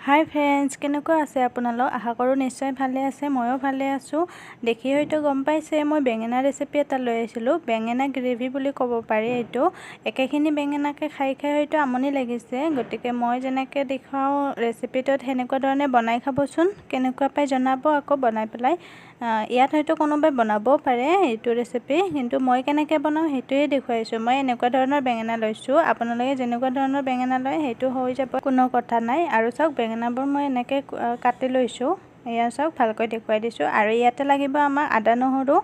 হাই friends, কেনেকুৱা আছে আপোনালোক? আশা কৰোঁ নিশ্চয় ভালে আছে। ময়ো ভালে আছোঁ। দেখি হয়তো গম পাইছে, মই বেঙেনা ৰেচিপি এটা লৈ আহিছিলোঁ। বেঙেনা গ্ৰেভি বুলি ক'ব পাৰি এইটো। একেখিনি বেঙেনাকে খাই খাই হয়তো আমনি লাগিছে, গতিকে মই যেনেকৈ দেখুৱাওঁ ৰেচিপিটোত সেনেকুৱা ধৰণে বনাই খাবচোন। কেনেকুৱা পাই জনাব আকৌ বনাই পেলাই। ইয়াত হয়তো কোনোবাই বনাবও পাৰে এইটো ৰেচিপি, কিন্তু মই কেনেকৈ বনাওঁ সেইটোৱে দেখুৱাইছোঁ। মই এনেকুৱা ধৰণৰ বেঙেনা লৈছোঁ, আপোনালোকে যেনেকুৱা ধৰণৰ বেঙেনা লয় সেইটো হৈ যাব, কোনো কথা নাই। আৰু চাওক, বেঙেনাবোৰ মই এনেকৈ কাটি লৈছোঁ। এয়া চাওক, ভালকৈ দেখুৱাই দিছোঁ। আৰু ইয়াতে লাগিব আমাক আদা, নহৰু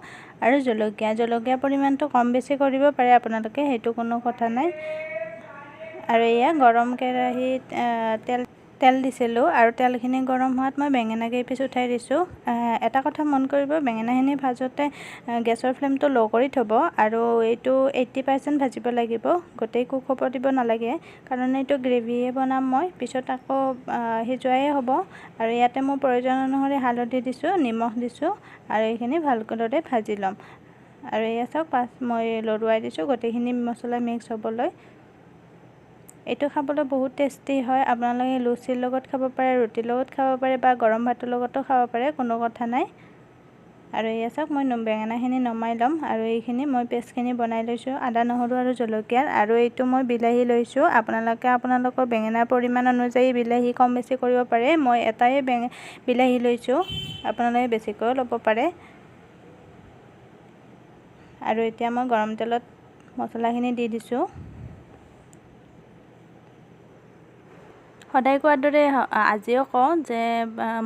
আৰু জলকীয়া। জলকীয়া পৰিমাণটো কম বেছি কৰিব পাৰে আপোনালোকে, সেইটো কোনো কথা নাই। আৰু এয়া গৰম কেৰাহীত তেল দিছিলোঁ আৰু তেলখিনি গৰম হোৱাত মই বেঙেনা কেইপিচ উঠাই দিছোঁ। এটা কথা মন কৰিব, বেঙেনাখিনি ভাজোঁতে গেছৰ ফ্লেমটো ল' কৰি থ'ব আৰু এইটো 80% ভাজিব লাগিব, গোটেই কুক হ'ব দিব নালাগে, কাৰণ এইটো গ্ৰেভিয়ে বনাম মই, পিছত আকৌ সিজোৱাই হ'ব। আৰু ইয়াতে মই প্ৰয়োজন অনুসৰি হালধি দিছোঁ, নিমখ দিছোঁ আৰু এইখিনি ভালদৰে ভাজি ল'ম। আৰু এয়া চাওক, মই লৰুৱাই দিছোঁ গোটেইখিনি মছলা মিক্স হ'বলৈ। এইটো খাবলৈ বহুত টেষ্টি হয়। আপোনালোকে লুচিৰ লগত খাব পাৰে, ৰুটিৰ লগত খাব পাৰে বা গৰম ভাতৰ লগতো খাব পাৰে, কোনো কথা নাই। আৰু এয়া চাওক, মই বেঙেনাখিনি নমাই ল'ম। আৰু এইখিনি মই পেষ্টখিনি বনাই লৈছোঁ আদা, নহৰু আৰু জলকীয়াৰ। আৰু এইটো মই বিলাহী লৈছোঁ। আপোনালোকে আপোনালোকৰ বেঙেনাৰ পৰিমাণ অনুযায়ী বিলাহী কম বেছি কৰিব পাৰে। মই এটাই বিলাহী লৈছোঁ, আপোনালোকে বেছিকৈও ল'ব পাৰে। আৰু এতিয়া মই গৰম তেলত মছলাখিনি দি দিছোঁ। সদায় কোৱাৰ দৰে আজিও কওঁ যে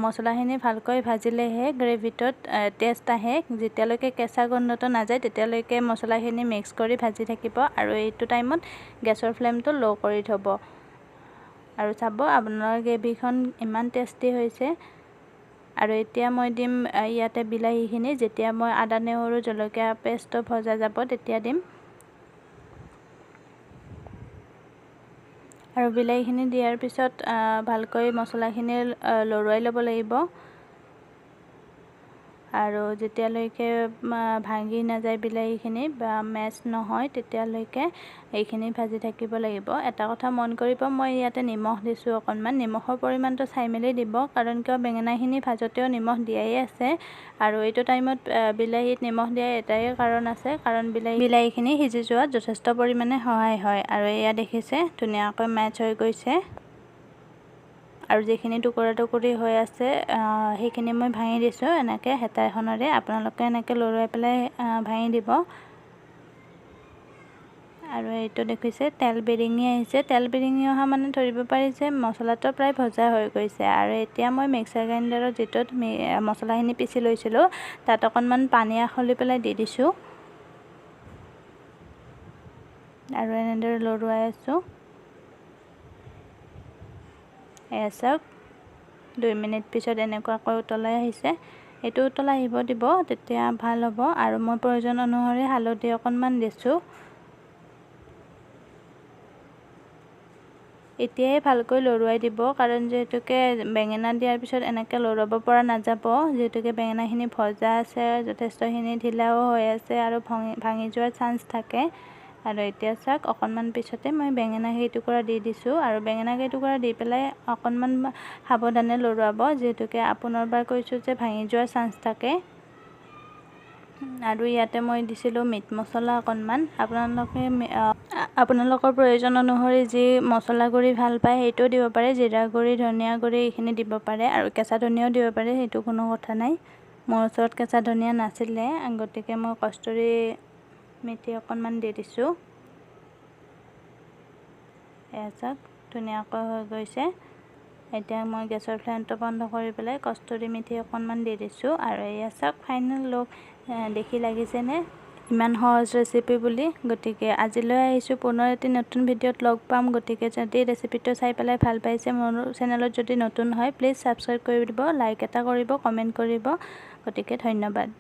মছলাখিনি ভালকৈ ভাজিলেহে গ্ৰেভিটোত টেষ্ট আহে। যেতিয়ালৈকে কেঁচা গোন্ধটো নাযায় তেতিয়ালৈকে মছলাখিনি মিক্স কৰি ভাজি থাকিব। আৰু এইটো টাইমত গেছৰ ফ্লেমটো ল' কৰি থ'ব। আৰু চাব, আপোনালোকৰ গ্ৰেভিখন ইমান টেষ্টি হৈছে। আৰু এতিয়া মই দিম ইয়াতে বিলাহীখিনি। যেতিয়া মই আদা, নহৰু, জলকীয়া পেষ্টটো ভজা যাব তেতিয়া দিম। আৰু বিলাহীখিনি দিয়াৰ পিছত ভালকৈ মছলাখিনি লৰুৱাই ল'ব লাগিব। আৰু যেতিয়ালৈকে ভাঙি নাযায় বিলাহীখিনি বা মেচ নহয় তেতিয়ালৈকে এইখিনি ভাজি থাকিব লাগিব। এটা কথা মন কৰিব, মই ইয়াতে নিমখ দিছোঁ অকণমান। নিমখৰ পৰিমাণটো চাই মেলি দিব, কাৰণ কিয় বেঙেনাখিনি ভাজোঁতেও নিমখ দিয়াই আছে। আৰু এইটো টাইমত বিলাহীত নিমখ দিয়াৰ এটাই কাৰণ আছে, কাৰণ বিলাহীখিনি সিজি যোৱাত যথেষ্ট পৰিমাণে সহায় হয়। আৰু এয়া দেখিছে, ধুনীয়াকৈ মেচ হৈ গৈছে। আৰু যিখিনি টুকুৰা টুকুৰি হৈ আছে সেইখিনি মই ভাঙি দিছোঁ এনেকৈ হেতা এখনেৰে। আপোনালোকে এনেকৈ লৰুৱাই পেলাই ভাঙি দিব। আৰু এইটো দেখিছে, তেল বিৰিঙি আহিছে। তেল বিৰিঙি অহা মানে ধৰিব পাৰি যে মছলাটো প্ৰায় ভজা হৈ গৈছে। আৰু এতিয়া মই মিক্সাৰ গ্ৰাইণ্ডাৰত যিটোত মছলাখিনি পিচি লৈছিলোঁ তাত অকণমান পানী আখলি পেলাই দি দিছোঁ। আৰু এনেদৰে লৰুৱাই আছোঁ। এয়া চাওক, 2 মিনিট পিছত এনেকুৱাকৈ উতলাই আহিছে। এইটো উতলাই আহিব দিব, তেতিয়া ভাল হ'ব। আৰু মই প্ৰয়োজন অনুসৰি হালধি অকণমান দিছোঁ। এতিয়াই ভালকৈ লৰুৱাই দিব, কাৰণ যিহেতুকে বেঙেনা দিয়াৰ পিছত এনেকৈ লৰুৱাব পৰা নাযাব, যিহেতুকে বেঙেনাখিনি ভজা আছে, যথেষ্টখিনি ঢিলাও হৈ আছে আৰু ভাঙি যোৱাৰ চান্স থাকে। আৰু এতিয়া চাওক, অকণমান পিছতে মই বেঙেনা কেইটুকুৰা দি দিছোঁ। আৰু বেঙেনা কেইটুকুৰা দি পেলাই অকণমান সাৱধানে লৰুৱাব, যিহেতুকে পুনৰবাৰ কৈছোঁ যে ভাঙি যোৱাৰ চান্স থাকে। আৰু ইয়াতে মই দিছিলোঁ মিট মছলা অকণমান। আপোনালোকৰ প্ৰয়োজন অনুসৰি যি মছলা গুড়ি ভাল পায় সেইটোও দিব পাৰে, জিৰা গুড়ি, ধনিয়া গুড়ি এইখিনি দিব পাৰে আৰু কেঁচা ধনিয়াও দিব পাৰে, সেইটো কোনো কথা নাই। মোৰ ওচৰত কেঁচা ধনিয়া নাছিলে, গতিকে মই কস্তুৰী মেথি অকণমান দি দিছোঁ। এয়া চাওক, ধুনীয়াকৈ হৈ গৈছে। এতিয়া মই গেছৰ ফ্লেমটো বন্ধ কৰি পেলাই কস্তুৰী মেথি অকণমান দি দিছোঁ। আৰু এয়া চাওক, ফাইনেল লুক। দেখি লাগিছেনে ইমান সহজ ৰেচিপি বুলি? গতিকে আজিলৈ আহিছোঁ, পুনৰ এটি নতুন ভিডিঅ'ত লগ পাম। গতিকে যদি ৰেচিপিটো চাই পেলাই ভাল পাইছে, মোৰ চেনেলত যদি নতুন হয় প্লিজ ছাবস্ক্ৰাইব কৰি দিব, লাইক এটা কৰিব, কমেণ্ট কৰিব। গতিকে ধন্যবাদ।